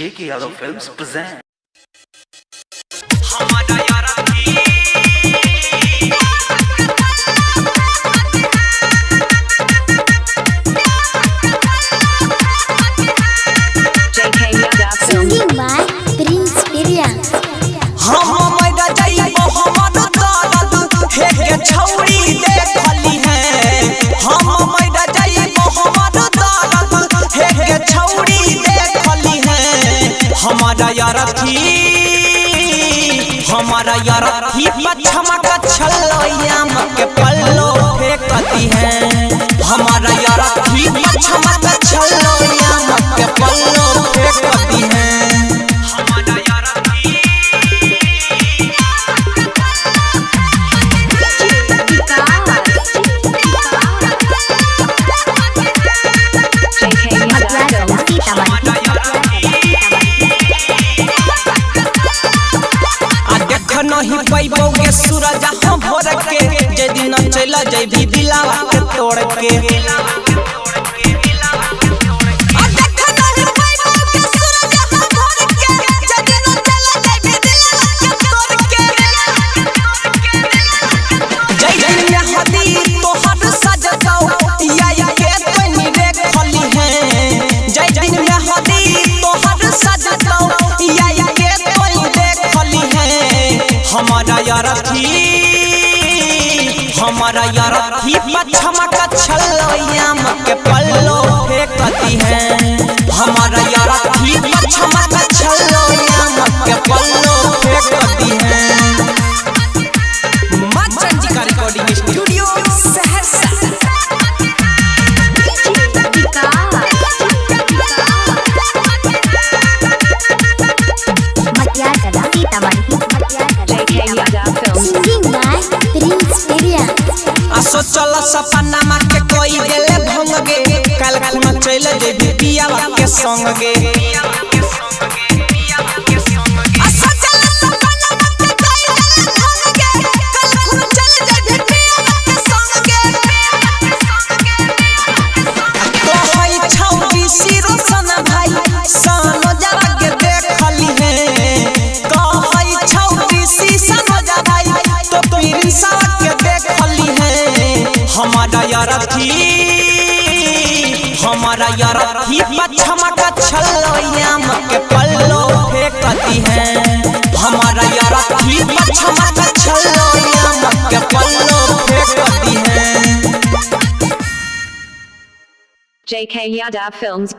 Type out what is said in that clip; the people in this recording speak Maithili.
JK Yadav Films present. JK Yadav Films. Singing by Prince Pirya. हम मर जाइबो हमर दर्द हे के छौरी देखली है। हम मर जाइबो हमर दर्द हे के छौरी देखली है। हमारा यारथी हमारा यारथी पछमा का छलैया के पल्लो फेंकती है। हमारा यारथी पछमा का छलैया के पल्लो फेंकती है। हमारा यारथी JK Yadav Films. आ देख नहीं पैबो के सूरज हम भोर के जे दिन चल जैबी दिलावा के तोड़ के। आ देख नहीं पैबो के सूरज हम भोर के जे दिन चल जैबी दिलावा के तोड़ के। जै दिन में हदी तोहर सजतौ या के तनी देखली है। जै दिन में हदी तोहर सजतौ या के तनी देखली है। हमारा यारथी हमारा यारथी पछमा का छलैया के पल्लो फेंकती है। हमारा यारथी पछमा का छलैया के पल्लो फेंकती है। माँ Chandika recording studio Saharsa. JK Yadav Films. Singing by Prince Pirya. आ सोचल सपना मा के कोई गेले भंग गे काल खुना चल जेबी पियावा के संग गे। आ सोचल सपना मा के कोई गेले भंग गे काल खुना चल जेबी पियावा के संग गे। तो हई छौरी सिरो सन भाई सानो जरा के देखली है। कहई छौरी सी सानो जा भाई तो प्रिंसवा के देखली है। हमारा यारथी हमारा यारथी पछमा का छलैया के पल्लो फेंकती है। हमारा यारथी पछमा का छलैया के पल्लो फेंकती है। JK Yadav Films.